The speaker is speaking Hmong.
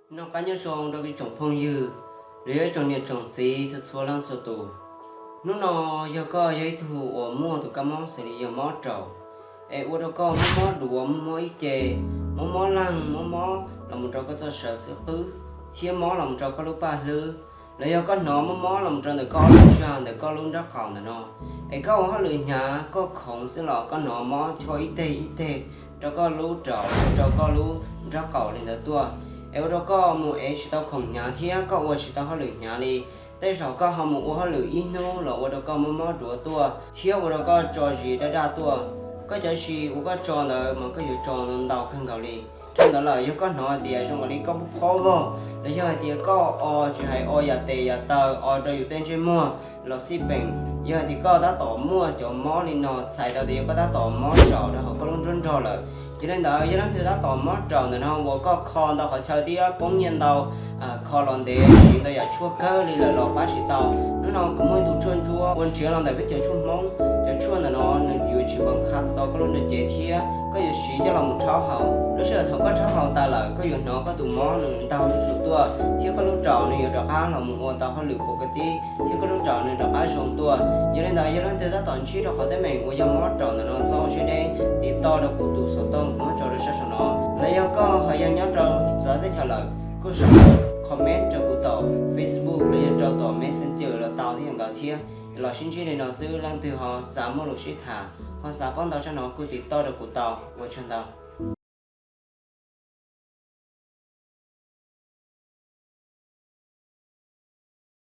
Noj qab nyob zoo rau ib tsoom phooj ywg, los yog ib tsoom niam tsoom txiv txhua txhua leej txhua tus. Hnub no yog koj yog ib tug uas muaj tus kab mob xws li yog mob raum, es ua rau koj mob mob duav, mob mob ib ce, mob mob leeg, mob mob los mus rau koj txoj saw xwb qwb, thiab mob los mus rau koj lub paj hlwb, los yog koj hnov mob mob los mus rau ntawm koj lub tsag, ntawm koj lub nraub qaum ntawm no, es koj ua hauj lwm hnyav koj khoov xwb los koj hnov mob chob ib teg ib teg rau koj lub raum, rau koj lub nraub qaum li ntawd tuaj, es ua rau koj mus ev tsis tau khoom hnyav thiab koj ua tsis tau hauj lwm hnyav li. Tej zaum koj ho mus ua hauj lwm ib hnub los ua rau koj mob mob duav tuaj thiab ua rau koj tso zis daj daj tuaj. Koj cov zis uas koj tso ntawd mas koj yuav tso ntau kawg nkaus li. Dhau ntawd lawm yog koj hnov hais tias zoo nkaus li koj phob vog, los yog hais tias koj o tsis hais o yam tes yam taw, o rau yus tej ntsej muag los xij peem, yog hais tias koj tab tom muaj cov mob li no txhais tau tias yog koj tab tom mob raum rau hauv koj lub nruab nrog lawm. Yog li ntawd yog leej twg tab tom mob raum ntawm no uas koj kho ntau qhov chaw thiab poob nyiaj ntau, kho los ntev siv ntau yam tshuaj kawg li lawm los pab tsis tau. Hnub no kuv muaj ib tug tshuaj ntsuab ua nrhiav los ntawm peb cov tshuaj Hmoob. Cov tshuaj ntawm no nws yuav tsis npam qha tau koj lub ntsej cev thiab koj yuav siv coj los mus rhaub haus. Lub sij hawm thaum koj rhaub haus tas lawm koj yuav hnov koj tus mob nws ntau zuj zus tuaj thiab koj lub raum nws yuav rov qab los mus ua tau hauj lwm pus kawg tib thiab koj lub raum nws rov qab zoo tuaj. Yog li ntawd yog leej twg tab tom ntsib rau qhov teeb meem uas yog mob raum ntawm no txhob ua siab deb, tiv toj rau kuv tus xov tooj kuv muab tso rau sab saum no. Los yog koj ho yog nyob rau txawv teb chaws lawm kuj sawv daws comment rau kuv tom Facebook los yog rau tom Messenger los tau thiab nkaus thiab. Los sib ntsib li no xwb, leej twg ho xav muaj lus sib tham, ho xav paub ntau zaj no kuj tiv toj rau kuv tau. Ua tsaug ntau.